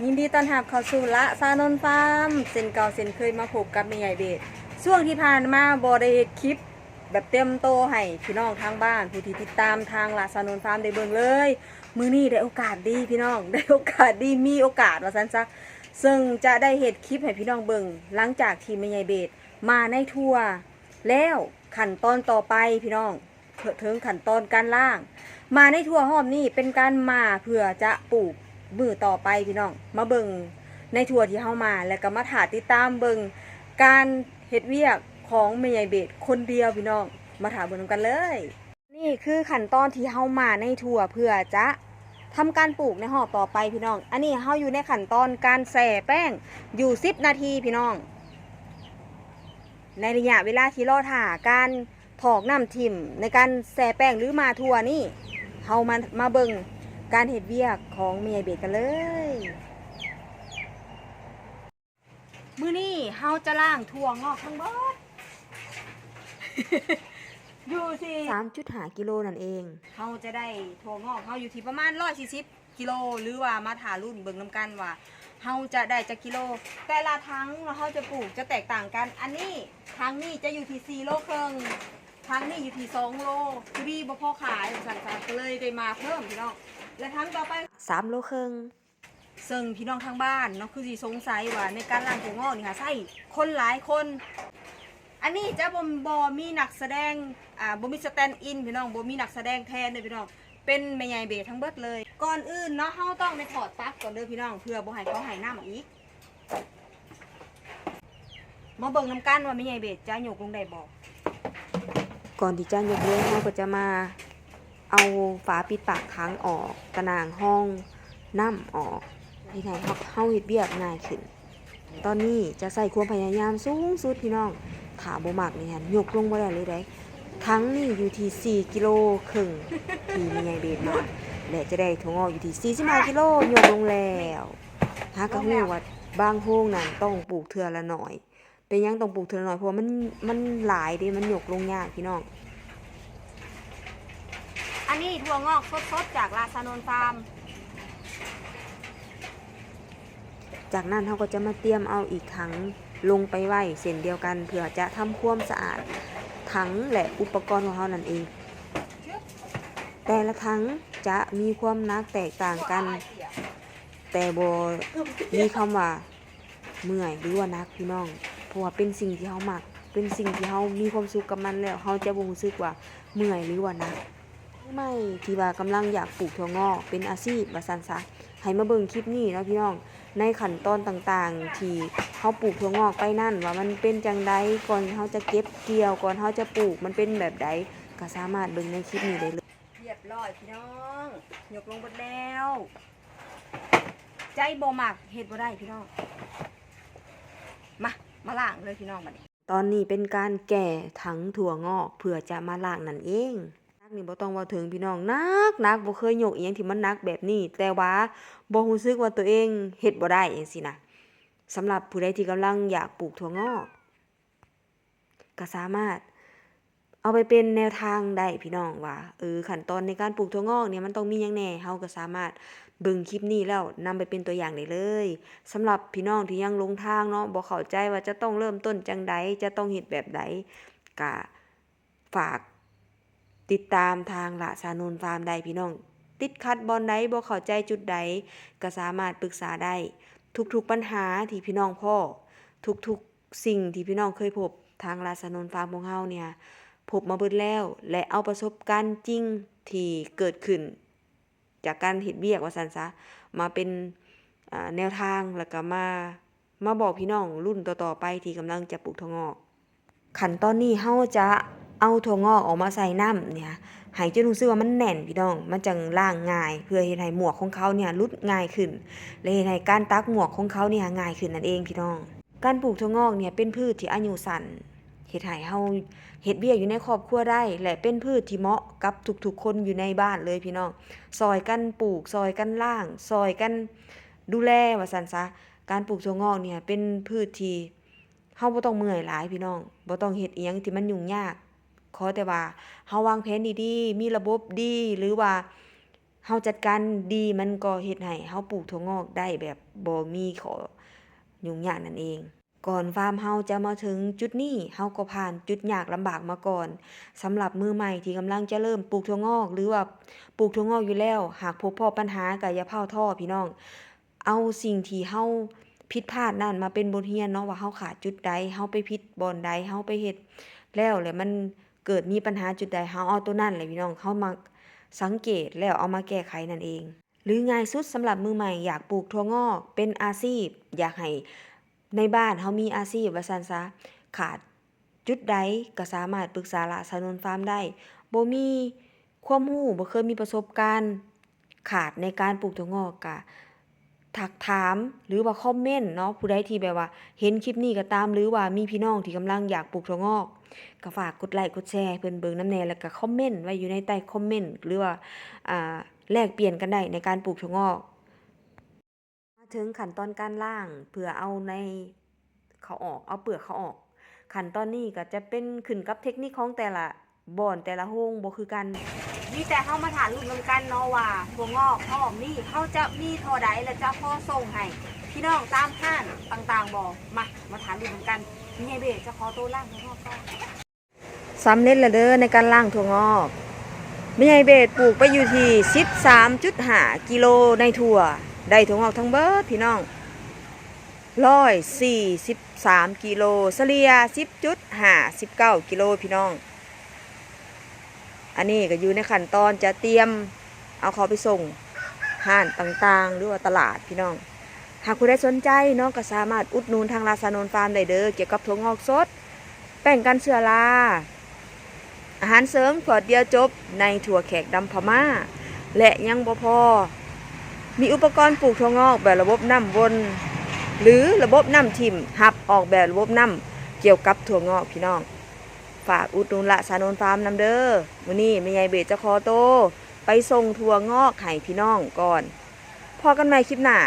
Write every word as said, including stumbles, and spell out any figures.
ยินดีต้อนรับเข้าสู่ละซานนท์ฟาร์ม เช่นเก่าเช่นเคย มาพบกับแม่ใหญ่เบส ช่วงที่ผ่านมาบ่ได้เฮ็ดคลิปแบบเต็มโตให้พี่น้องทางบ้าน ผู้ที่ติดตามทางละซานนท์ฟาร์มได้เบิ่งเลย มื้อนี้ได้โอกาสดีพี่น้อง ได้โอกาสดี มีโอกาสว่าซั่นซะ ซึ่งจะได้เฮ็ดคลิปให้พี่น้องเบิ่ง หลังจากที่แม่ใหญ่เบสมาในทัวร์แล้ว ขั้นตอนต่อไปพี่น้อง เถิงขั้นตอนการล่าง มาในทัวร์รอบนี้เป็นการมาเพื่อจะปลูกมื้อต่อไปพี่น้อง มาเบิ่งในทัวร์ที่เฮามา แล้วก็มาถ่าติดตามเบิ่งการเฮ็ดเวียกของแม่ใหญ่เบสคนเดียวพี่น้อง มาถ่าเบิ่งนำกันเลย นี่คือขั้นตอนที่เฮามาในทัวร์เพื่อจะทำการปลูกในรอบต่อไปพี่น้อง อันนี้เฮาอยู่ในขั้นตอนการแช่แป้งอยู่สิบนาทีพี่น้อง ในระยะเวลาที่รอถ่าการถอกน้ำทิ่มในการแช่แป้งหรือมาทัวร์นี่ เฮามา มาเบิ่งการเฮ็ดเวียกของแม่ใหญ่เบสกันเลย มื้อนี้เฮาจะล้างถั่วงอกทั้งเบิด อยู่ที่ สามจุดห้ากิโลนั่นเอง เฮาจะได้ถั่วงอกเฮาอยู่ที่ประมาณร้อยสี่สิบกิโล หรือว่ามาถ่ารุ่นเบิ่งนำกันว่า เฮาจะได้จักกิโล แต่ละถังเนาะ เฮาจะปลูกจะแตกต่างกัน อันนี้ถังนี้จะอยู่ที่สี่โลครึ่ง ถังนี้อยู่ที่สองโล พอดีบ่พอขาย ซั่นซะ ก็เลยได้มาเพิ่มพี่น้อง และถังต่อไป สามโลครึ่ง ซึ่งพี่น้องทางบ้านเนาะ คือสิสงสัยว่าในการล้างถั่วงอกนี่ค่ะ ใช้คนหลายคน อันนี้จะบ่ บ่มีนักแสดง อ่า บ่มีสแตนด์อินพี่น้อง บ่มีนักแสดงแทนเด้อพี่น้อง เป็นแม่ใหญ่เบสทั้งเบิดเลย ก่อนอื่นเนาะ เฮาต้องได้ถอดปลั๊กก่อนเด้อพี่น้อง เพื่อบ่ให้เขาให้น้ำอีก มาเบิ่งนำกันว่าแม่ใหญ่เบสจะยกลงได้บ่ ก่อนที่จะยกลง เฮาก็จะมาเอาฝาปิดปากถังออก ตะนางห้องน้ำออก เฮ็ดให้เฮา เฮาเฮ็ดเวียกง่ายขึ้น ตอนนี้จะใช้ความพยายามสูงสุดพี่น้อง ถ้าบ่มักนี่หั่นยกลงบ่ได้เลยเด้ ถังนี่อยู่ที่สี่กิโลครึ่ง ที่แม่ใหญ่เบสมา และจะได้ถั่วงอกอยู่ที่สี่สิบห้ากิโล ยกลงแล้ว หากะฮู้ว่าบางโฮงนั่นต้องปลูกเทื่อละน้อย เป็นหยังต้องปลูกเทื่อละน้อย เพราะว่ามัน มันหลายเด้ มันยกลงยากพี่น้อง อันนี้ถั่วงอกสดๆจากลาซานนท์ฟาร์ม จากนั้นเฮาก็จะมาเตรียมเอาอีกถังลงไปไว้เช่นเดียวกัน เพื่อจะทำความสะอาดถังและอุปกรณ์ของเฮานั่นเอง แต่ละถังจะมีความหนักแตกต่างกัน แต่บ่มีคำว่าเมื่อยหรือว่าหนักพี่น้อง เพราะว่าเป็นสิ่งที่เฮามัก เป็นสิ่งที่เฮามีความสุขกับมันแล้ว เฮาจะบ่รู้สึกว่าเมื่อยหรือว่าหนัก ใหม่ที่ว่ากำลังอยากปลูกถั่วงอกเป็นอาชีพว่าซั่นซะ ให้มาเบิ่งคลิปนี้เนาะพี่น้อง ในขั้นตอนต่างๆที่เฮาปลูกถั่วงอกไปนั่น ว่ามันเป็นจั่งใด ก่อนเฮาจะเก็บเกี่ยว ก่อนเฮาจะปลูกมันเป็นแบบใด ก็สามารถเบิ่งในคลิปนี้ได้เลย เรียบร้อยพี่น้อง ยกลงเบิดแล้ว ใจบ่มักเฮ็ดบ่ได้พี่น้อง มา มาล้างเลยพี่น้องบัดนี้ ตอนนี้เป็นการแก่ถังถั่วงอกเพื่อจะมาล้างนั่นเอง หนักนี่บ่ต้องเว้าถึงพี่น้อง หนักหนัก บ่เคยยกอิหยังที่มันหนักแบบนี้ แต่ว่าบ่รู้สึกว่าตัวเองเฮ็ดบ่ได้จั่งซี้นะ สำหรับผู้ใดที่กำลังอยากปลูกถั่วงอก ก็สามารถเอาไปเป็นแนวทางได้พี่น้องว่า เออ ขั้นตอนในการปลูกถั่วงอกเนี่ยมันต้องมีหยังแหน่ เฮาก็สามารถเบิ่งคลิปนี้แล้วนำไปเป็นตัวอย่างได้เลย สำหรับพี่น้องที่ยังหลงทางเนาะ บ่เข้าใจว่าจะต้องเริ่มต้นจั่งใด จะต้องเฮ็ดแบบใด ก็ฝากติดตามทางละสานนท์ฟาร์มได้พี่น้อง ติดขัดบ่อนใด บ่เข้าใจจุดใด ก็สามารถปรึกษาได้ ทุกๆปัญหาที่พี่น้องพ้อ ทุกๆสิ่งที่พี่น้องเคยพบ ทางละสานนท์ฟาร์มของเฮาเนี่ย พบมาเบิดแล้ว และเอาประสบการณ์จริงที่เกิดขึ้น จากการเฮ็ดเวียกว่าซั่นซะ มาเป็น อ่า แนวทาง แล้วก็มา มาบอกพี่น้องรุ่นต่อๆไปที่กำลังจะปลูกถั่วงอก ขั้นตอนนี้เฮาจะเอาถั่วงอกออกมาใส่น้ำเนี่ย ให้จนรู้สึกว่ามันแน่นพี่น้อง มันจั่งล้างง่าย เพื่อเฮ็ดให้หมวกของเขาเนี่ยหลุดง่ายขึ้น และเฮ็ดให้การตักหมวกของเขาเนี่ยง่ายขึ้นนั่นเองพี่น้อง การปลูกถั่วงอกเนี่ยเป็นพืชที่อายุสั้น เฮ็ดให้เฮาเฮ็ดเวียกอยู่ในครอบครัวได้ และเป็นพืชที่เหมาะกับทุกๆคนอยู่ในบ้านเลยพี่น้อง ซ่อยกันปลูก ซ่อยกันล้าง ซ่อยกันดูแลว่าซั่นซะ การปลูกถั่วงอกเนี่ยเป็นพืชที่เฮาบ่ต้องเมื่อยหลายพี่น้อง บ่ต้องเฮ็ดอิหยังที่มันยุ่งยาก ขอแต่ว่าเฮาวางแผนดีๆ มีระบบดี หรือว่า เฮาจัดการดีมันก็เฮ็ดให้เฮาปลูกถั่วงอกได้แบบบ่มีข้อยุ่งยากนั่นเอง ก่อนฟาร์มเฮาจะมาถึงจุดนี้ เฮาก็ผ่านจุดยากลำบากมาก่อน สำหรับมือใหม่ที่กำลังจะเริ่มปลูกถั่วงอก หรือว่าปลูกถั่วงอกอยู่แล้ว หากพบพ้อปัญหาก็อย่าพาวท้อพี่น้อง เอาสิ่งที่เฮาผิดพลาดนั่นมาเป็นบทเรียนเนาะ ว่าเฮาขาดจุดใด เฮาไปผิดบ่อนใด เฮาไปเฮ็ดแล้ว แล้วมันเกิดมีปัญหาจุดใด เฮาเอาตัวนั้นแหละพี่น้อง เฮามาสังเกตแล้วเอามาแก้ไขนั่นเอง หรือง่ายสุดสำหรับมือใหม่อยากปลูกถั่วงอกเป็นอาชีพ อยากให้ในบ้านเฮามีอาชีพว่าซั่นซะ ขาดจุดใดก็สามารถปรึกษาละสานุนฟาร์มได้ บ่มีความรู้ บ่เคยมีประสบการณ์ ขาดในการปลูกถั่วงอกก็ทักถามหรือว่าคอมเมนต์เนาะ ผู้ใดที่แบบว่าเห็นคลิปนี้ก็ตาม หรือว่ามีพี่น้องที่กำลังอยากปลูกถั่วงอก ก็ฝากกดไลค์กดแชร์ให้เพิ่นเบิ่งนำแหน่ แล้วก็คอมเมนต์ไว้อยู่ในใต้คอมเมนต์ หรือว่า อ่า แลกเปลี่ยนกันได้ในการปลูกถั่วงอก มาถึงขั้นตอนการล้างเพื่อเอาในเขาออก เอาเปลือกเขาออก ขั้นตอนนี้ก็จะเป็นขึ้นกับเทคนิคของแต่ละบ่อนแต่ละโฮงบ่คือกัน มีแต่เฮามาถ่ารุ่นนำกันเนาะว่าถั่วงอกพร้อมนี่เฮาจะมีเท่าใด และจะพอส่งให้พี่น้องตามห้างต่างๆบ่ มา มาถ่ารุ่นนำกัน แม่ใหญ่เบสจะขอตัวล้างถั่วงอกก่อน สำเร็จแล้วเด้อในการล้างถั่วงอก แม่ใหญ่เบสปลูกไปอยู่ที่สิบสามจุดห้ากิโลในถั่ว ได้ถั่วงอกทั้งเบิดพี่น้อง ร้อยสี่สิบสามกิโล เฉลี่ยสิบจุดห้าสิบเก้ากิโลพี่น้อง อันนี้ก็อยู่ในขั้นตอนจะเตรียมเอาเขาไปส่งห้างต่างๆ หรือว่าตลาดพี่น้อง หากผู้ใดสนใจเนาะก็สามารถอุดหนุนทางลาซานนฟาร์มได้เด้อ เกี่ยวกับถั่วงอกสด แป้งกันเชื้อรา อาหารเสริมขวดเดียวจบในถั่วแขกดำพม่า และยังบ่พอ มีอุปกรณ์ปลูกถั่วงอกแบบระบบน้ำวน หรือระบบน้ำทิ่ม หับออกแบบระบบน้ำเกี่ยวกับถั่วงอกพี่น้อง ฝากอุดหนุนละสานนฟาร์มนำเด้อ มื้อนี้แม่ใหญ่เบสจะขอโตไปส่งถั่วงอกให้พี่น้องก่อน พอกันใหม่คลิปหน้า